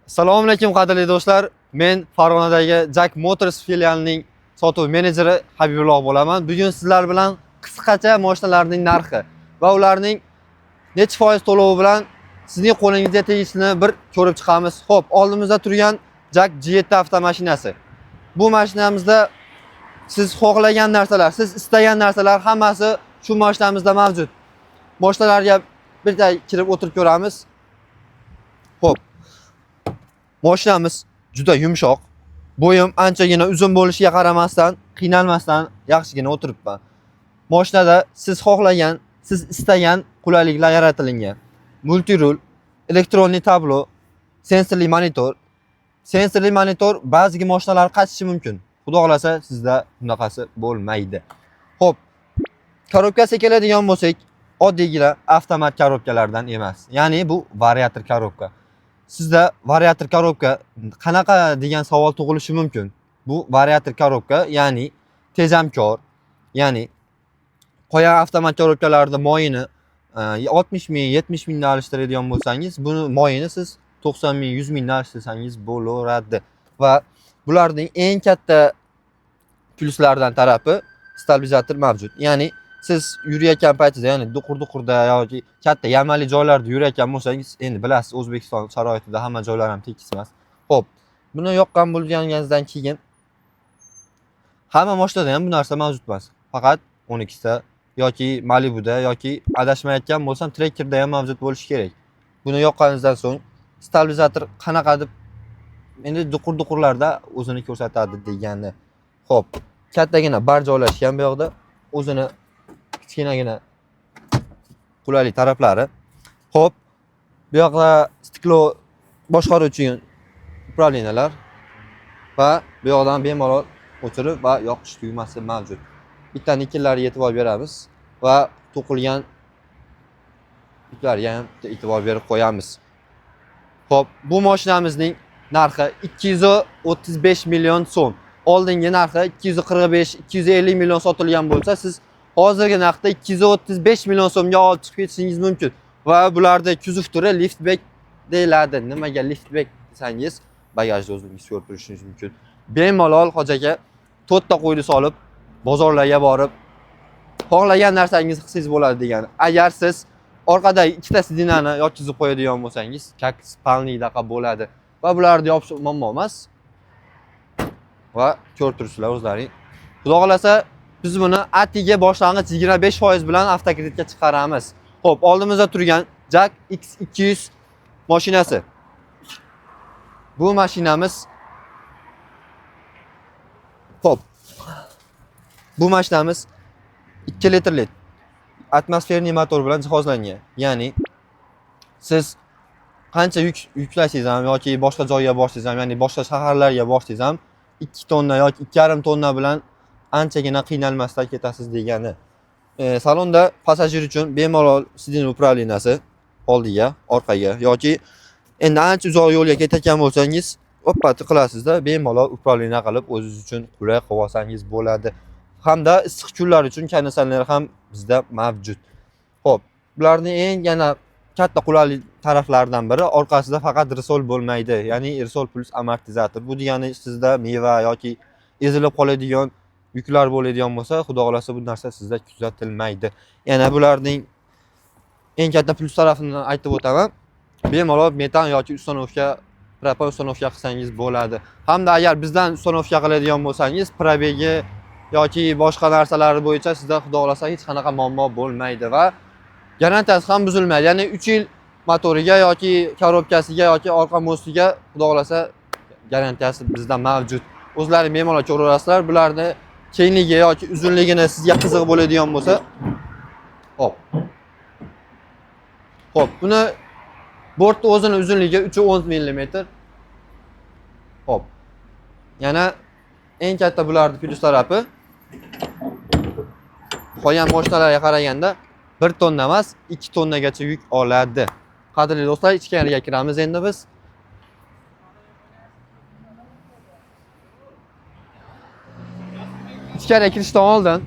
Assalomu alaykum, qadrli do'stlar. Men Farg'onadagi JAC Motors filialining sotuv menejeri Habibulloh bo'laman. Bugun sizlar bilan qisqacha mashinalarning narxi va ularning necha foiz to'lovi bilan sizning qo'lingizga tegishini bir ko'rib chiqamiz. Xo'p, oldimizda turgan JAC G7 avtomashinasi. Bu mashinamizda siz xohlagan narsalar, siz istagan narsalar hammasi shu mashinamizda mavjud. Mashinalarga bitta kirib o'tirib ko'ramiz. Xo'p. Mashinamiz juda yumshoq. Bo'yim anchagina uzun bo'lishiga qaramasdan, qiynalmasdan yaxshigina o'tiribman. Mashinada siz xohlagan, siz istagan qulayliklar yaratilgan. Multirul, электронный tablo, sensorli monitor. Sensorli monitor ba'zi mashinalar qachishi mumkin. Xudo xolasa, sizda bunaqasi bo'lmaydi. Xo'p, korobkasiga keladigan bo'lsak, oddiygina avtomat korobkalardan emas. Ya'ni bu variator korobka. Sizda variator korobka qanaqa degan savol tug'ilishi mumkin. Bu variator korobka, ya'ni tejamkor, ya'ni qolgan avtomat korobkalarda moyini 60 ming, 70 mingda alishtiradigan bo'lsangiz, buni moyini siz 90 ming, 100 mingda alishtirsangiz bo'laveradi. Va bularning eng katta plyuslaridan tarafi stabilizator mavjud. Ya'ni siz yurayotgan paytingizda, ya'ni duqur-duqurda yoki katta yamali joylarda yurayotgan bo'lsangiz, endi bilasiz, O'zbekiston sharoitida hamma joylar ham tekis emas. Xo'p, buni yoqqan bo'lganingizdan keyin hamma mashinada ham bu narsa mavjud emas. Faqat 12 ta yoki Malibuda yoki adashmayotgan bo'lsam, Trackerda ham mavjud bo'lishi kerak. Buni yoqqaningizdan so'ng stabilizator qanaqa deb endi duqur-duqurlarda o'zini ko'rsatadi degani. Xo'p, kattagina bar joylashgan bu yoqda, o'zini kichkinagina qulaylik taraflari. Xo'p, bu yoqda стекло boshqaruvchi управления lar va bu yoqdan bemalol o'chirib va yoqish tugmasi mavjud. Bitta nikellariga e'tibor beramiz va to'qilgan iplarga ham bitta e'tibor berib qo'yamiz. Xo'p, bu mashinamizning narxi 235 million so'm. Oldingi narxi 245, 250 million sotilgan bo'lsa, siz hozirgi narxda 235 million so'mga olib chiqib ketishingiz mumkin. Va bularda kuzov turi liftback deyiladi. Nimaga liftback desangiz, bagajni o'zingiz ko'rib turishingiz mumkin. Bemalol, hoji aka, to'rtta qo'yni solib, bozorlarga borib, xohlagan narsangizni qilsangiz bo'ladi degani. Agar siz orqadagi ikkita сиденье ni yotqizib qo'yadigan bo'lsangiz, как спальный daqa bo'ladi. Va bularni yopish muammo emas. Va ko'rib turibsizlar o'zlaring. Xudo xolasa, biz buni atiga boshlang'ich 25% bilan avtokreditga chiqaramiz. Xo'p, oldimizda turgan JAC X200 mashinasi. Bu mashinamiz. Xo'p. Bu mashinamiz 2 litrli атмосферный motor bilan jihozlangan. Ya'ni siz qancha yuk yuklasangiz ham yoki boshqa joyga borsangiz ham, ya'ni boshqa shaharlarga borsangiz ham 2 tonna yoki 2,5 tonna bilan anchagina qiynalmasdan ketasiz degani. Salonda passajir uchun bemalol сиденье управления si oldiga, orqaga yoki endi ancha uzoq yo'lga ketayotgan bo'lsangiz, oppa qilasizda, bemalol управление qilib o'zingiz uchun qulay qilib olsangiz bo'ladi. Hamda issiq kunlar uchun konditsioner ham bizda mavjud. Xo'p, bularning eng yana katta qulaylik taraflaridan biri orqasida faqat risol bo'lmaydi. Ya'ni risol plyus amortizator. Bu degani sizda meva yoki ezilib qoladigan yuklar bo'ladigan bo'lsa, xudo xolasa, bu narsa sizda kuzatilmaydi. Yana bularning eng katta plyus tarafini aytib o'taman. Bemalol metan yoki установка, propan установка qilsangiz bo'ladi. Hamda agar bizdan установка qiladigan bo'lsangiz, пробег i yoki boshqa narsalari bo'yicha sizda, xudo xolasa, hech qanaqa muammo bo'lmaydi va garantiyasi ham buzilmaydi. Ya'ni 3 yil motoriga yoki korobkasiga yoki orqa мост iga, xudo xolasa, garantiyasi bizda mavjud. O'zlari bemalol ko'raverasizlar. Bularni kengligi yoki uzunligini sizga qiziq bo'ladigan bo'lsa, hop. Xo'p, buni bortni o'zini uzunligi 310 mm. Xo'p. Yana eng katta bularni plyus tarafi qolgan mashinalarga qaraganda 1 tonna emas, 2 tonnagacha yuk oladi. Qadrli do'stlar, ichkariga kiramiz endi biz. Ichkariga kirishdan oldin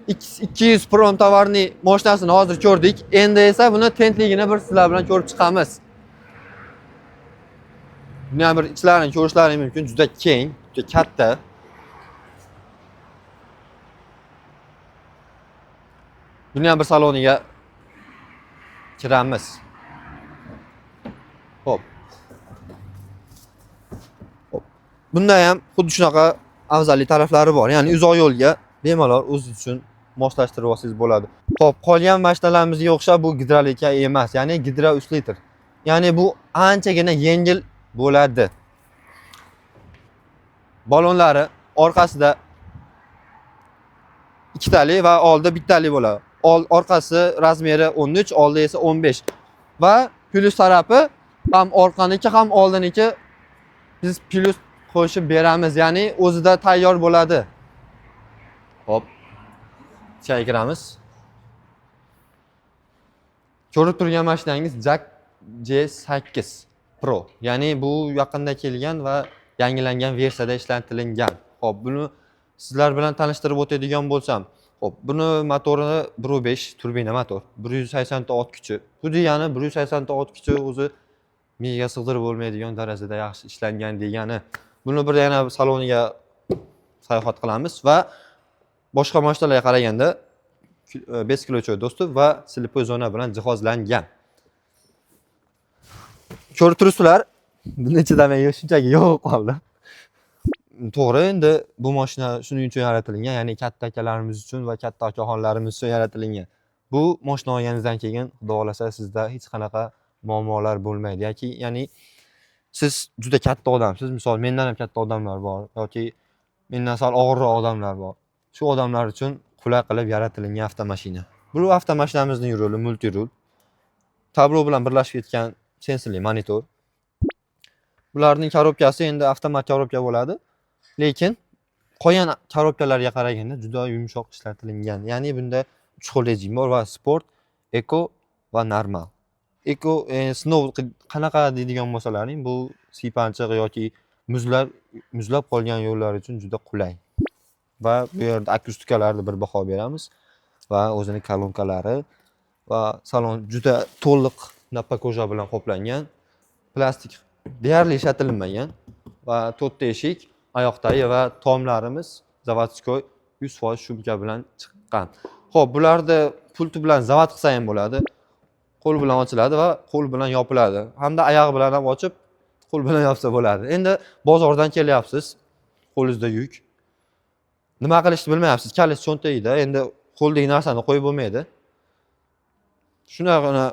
X200 Prom tovarniy mashinasini hozir ko'rdik. Endi esa buni tentligini bir sizlar bilan ko'rib chiqamiz. Buni ham bir ichlarini ko'rishlaring mumkin. Juda keng, juda katta. Buni ham bir saloniga kiramiz. Xo'p. Xo'p. Bunda ham xuddi shunaqa afzalli taraflari bor. Ya'ni uzoq yo'lga bemalol o'zi uchun moslashtirib olsangiz bo'ladi. Xo'p, qolgan mashinalarimizga o'xshab bu gidrolika emas, ya'ni gidrousilitor. Ya'ni bu anchagina yengil bo'ladi. Balonlari orqasida ikkitali va oldi bittali bo'ladi. Orqasi размер i 13, oldi esa 15. Va plyus tarafi ham orqaniki ham oldiniki biz plyus qo'shib beramiz, ya'ni o'zida tayyor bo'ladi. Hop. Ichkariga kiramiz. Ko'rib turgan mashinangiz JAC G8 Pro. Ya'ni bu yaqinda kelgan va yangilangan versiyada ishlatilgan. Xo'p, buni sizlar bilan tanishtirib o'tadigan bo'lsam, xo'p, buni motori 1.5 turbina motor, 180 ta ot kuchi. Bu degani 180 ta ot kuchi o'zi miyaga sig'dirib bo'lmaydigan darajada yaxshi ishlangan degani. Buni bir yana saloniga sayohat qilamiz va boshqa mashinalarga qaraganda бесключевой доступ va слепой zona bilan jihozlangan. Ko'rib turibsizlar, buni ichida men shunchaki yo'q qoldim. To'g'ri, endi bu mashina shuning uchun yaratilgan, ya'ni katta akalarimiz uchun va katta akaxonlarimiz uchun yaratilgan. Bu mashina olganingizdan keyin, Xudo xohlasa, sizda hech qanaqa muammolar bo'lmaydi yoki ya'ni siz juda katta odamsiz, misol mendan ham katta odamlar bor yoki mendan sal og'irroq odamlar bor. Shu odamlar uchun qulay qilib yaratilgan avtomashina. Bu avtomashinamizning ruli multirul. Tablo bilan birlashib ketgan sensorli monitor. Bularning korobkasi endi avtomat korobka bo'ladi. Lekin qolgan korobkalarga qaraganda juda yumshoq ishlatilgan. Ya'ni bunda 3 xil rejim bor va sport, eko va normal. Eko sinov qanaqa deydigan bo'lsalaring, bu siypanchiq yoki muzlab qolgan yo'llar uchun juda qulay. Va bu yerda akustikalarga bir baho beramiz va o'zini kolonkalari va salon juda to'liq nappa кожа bilan qoplangan. Plastik deyarli ishlatilmagan va to'rtta eshik, oyoqdagi va tomlarimiz заводской 100% шумка bilan chiqqan. Xo'p, bularni pulti bilan zavod qilsa ham bo'ladi. Qo'l bilan ochiladi va qo'l bilan yopiladi. Hamda oyog'i bilan ham ochib, qo'l bilan yopsa bo'ladi. Endi bozordan kelyapsiz, qo'lingizda yuk. Nima qilishni bilmayapsiz, kalit cho'ntagida, endi qo'ldagi narsani qo'yib bo'lmaydi. Shunaqani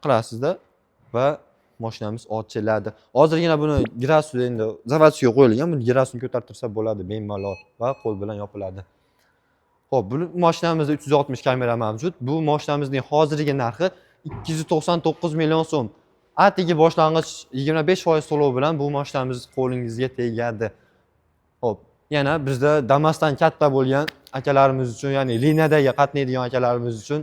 qilasizda va mashinamiz ochiladi. Hozirgina buni girasi endi заводской qo'yilgan, buni girasini ko'tartirsa bo'ladi bemalol va qo'l bilan yopiladi. Xo'p, bu mashinamizda 360 kamera mavjud. Bu mashinamizning hozirgi narxi 299 million so'm. Atigi boshlang'ich 25% to'lov bilan bu mashinamiz qo'lingizga tegadi. Xo'p, yana bizda Damasdan katta bo'lgan akalarimiz uchun, ya'ni liniyadagi qatnaydigan akalarimiz uchun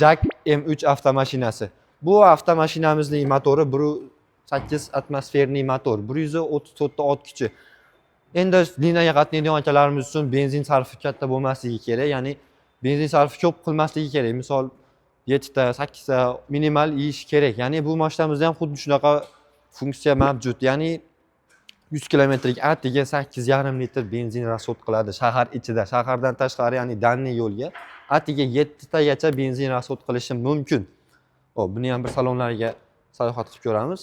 JAC M3 avtomashinasi. Bu avtomashinamizning motori 1.8 атмосферный motor, 134 ta ot kuchi. Endi liniyaga qatnaydigan akalarimiz uchun benzin sarfi katta bo'lmasligi kerak, ya'ni benzin sarfi ko'p qilmasligi kerak. Misol 7 ta, 8 ta minimal yeyish kerak. Ya'ni bu mashinamizda ham xuddi shunaqa funksiya mavjud. Ya'ni 100 kilometrlik atigi 8,5 litr benzin расход qiladi shahar ichida. Shahardan tashqari, ya'ni дальний yo'lga atiga 7 tagacha benzin расход qilishi mumkin. Xo'p, buni ham bir salonlarga sayohat qilib ko'ramiz.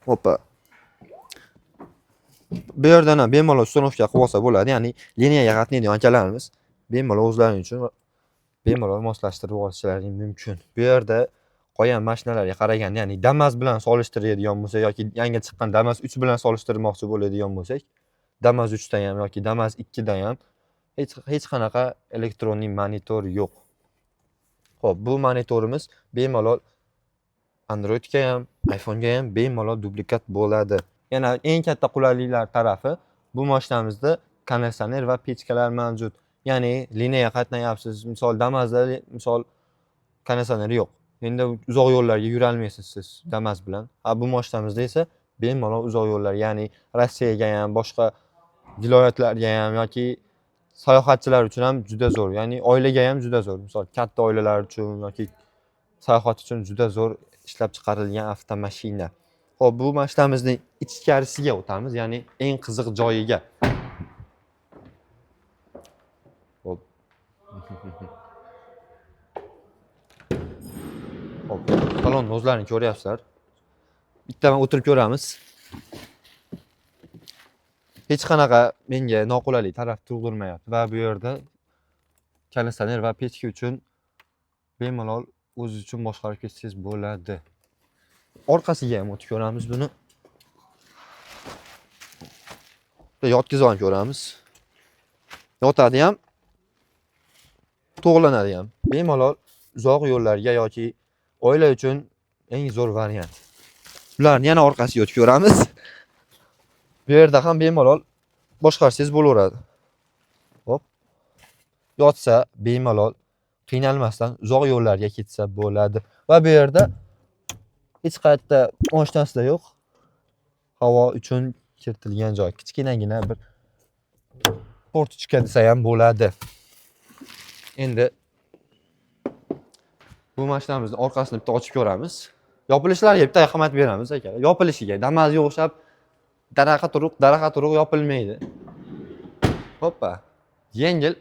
Hoppa. Bu yerdan ham bemalol установка qilib olsa bo'ladi. Ya'ni liniyaga qatnaydigan akalarimiz bemalol o'zlari uchun bemalol moslashtirib olishlari mumkin. Bu yerda qolgan mashinalarga qaraganda, ya'ni Damas bilan solishtiradigan bo'lsak yoki yangi chiqqan Damas 3 bilan solishtirmoqchi bo'ladigan bo'lsak, Damas 3 da ham yoki Damas 2 da ham hech qanaqa электронный monitor yo'q. Xo'p, bu monitorimiz bemalol Androidga ham, iPhone'ga ham bemalol dublikat bo'ladi. Yana eng katta qulayliklar tarafi, bu mashinamizda konditsioner va pechkalar mavjud. Ya'ni liniyaga qatnayapsiz, misol Damasda misol konditsioner yo'q. Endi uzoq yo'llarga yurolmaysiz siz Damas bilan. A bu mashinamizda esa bemalol uzoq yo'llar, ya'ni Rossiyaga ham, boshqa viloyatlarga ham yoki sayohatchilar uchun ham juda zo'r. Ya'ni oilaga ham juda zo'r. Misol katta oilalar uchun yoki sayohat uchun juda zo'r ishlab chiqarilgan avtomashina. Xo'p, bu mashinamizning ichkarisiga o'tamiz, ya'ni eng qiziq joyiga. Xo'p. Xo'p, salonni o'zlaring ko'ryapsizlar. Bittaman o'tirib ko'ramiz. Hech qanaqa menga noqulaylik taraf tug'dirmayapti va bu yerda konditsioner va pechka uchun bemalol o'zingiz uchun boshqarib ketsangiz bo'ladi. Orqasiga ham o'tib ko'ramiz buni. Bitta yotqizib ham ko'ramiz. Yotadi ham, to'g'lanadi ham. Bemalol uzoq yo'llarga yoki oila uchun eng zo'r variant. Bularni yana orqasiga o'tib ko'ramiz. Bu yerda ham bemalol boshqarsangiz bo'laveradi. Hop. Yotsa bemalol qiynalmasdan uzoq yo'llarga ketsa bo'ladi. Va bu yerda hech qayerda mashinasida yo'q. Havo uchun kiritilgan joy. Kichkinagina bir форточка desa ham bo'ladi. Endi bu mashinamizni orqasini bitta ochib ko'ramiz. Yopilishlariga bitta ahamiyat beramiz, akalar. Yopilishiga Damazga o'xshab daraqa turuq, daraqa turuq yopilmaydi. Hoppa. Yengil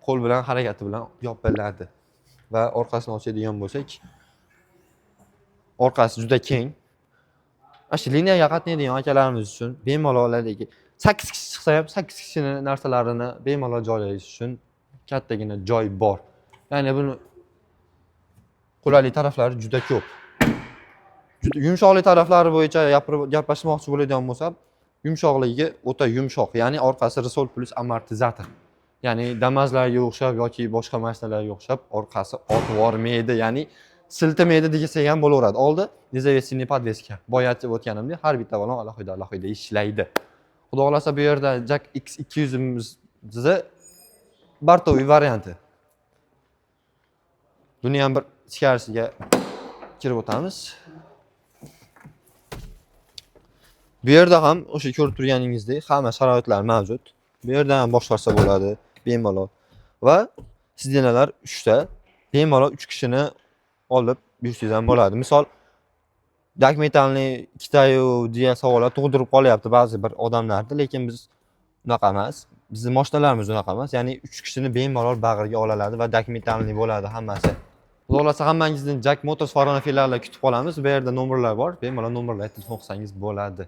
qo'l bilan harakati bilan yopiladi. Va orqasini ochadigan bo'lsak, orqasi juda keng. Mana shu liniyaga qatnaydigan akalarimiz uchun bemalol haligi 8 kishi chiqsa ham 8 kishini narsalarini bemalol joylash uchun kattagina joy bor. Ya'ni buni qulaylik taraflari juda ko'p. Juda yumshoqlik taraflari bo'yicha gapirib gaplashmoqchi bo'ladigan bo'lsam, yumshoqligi o'ta yumshoq. Ya'ni orqasi ressor плюс amortizator. Ya'ni Damazlarga o'xshab yoki boshqa mashinalarga o'xshab orqasi otib yubormaydi, ya'ni siltamaydi desak ham bo'laveradi. Oldi независимый подвеска. Boya aytib o'tganimdek, har bitta balon alohida alohida ishlaydi. Xudo xohlasa, bu yerda JAC X200imizni бортовой varianti. Buni ham bir ichkarisiga kirib o'tamiz. Bu yerda ham o'sha ko'rib turganingizdek hamma sharoitlar mavjud. Bu yerda ham boshqarsa bo'ladi bemalol. Va сиденья lar 3 ta, bemalol 3 kishini olib yursangiz ham bo'ladi. Misol, документальный ikkitayu degan savollar tug'dirib qolyapti ba'zi bir odamlarda, lekin biz unaqa emas. Bizni mashinalarimiz unaqa emas. Ya'ni 3 kishini bemalol bag'riga oladi va документальный bo'ladi hammasi. Xudo xohlasa, hammangizni JAC Motors Farg'ona filialida kutib qolamiz. Bu yerda nomerlar bor. Bemalol nomerlarga telefon qilsangiz bo'ladi.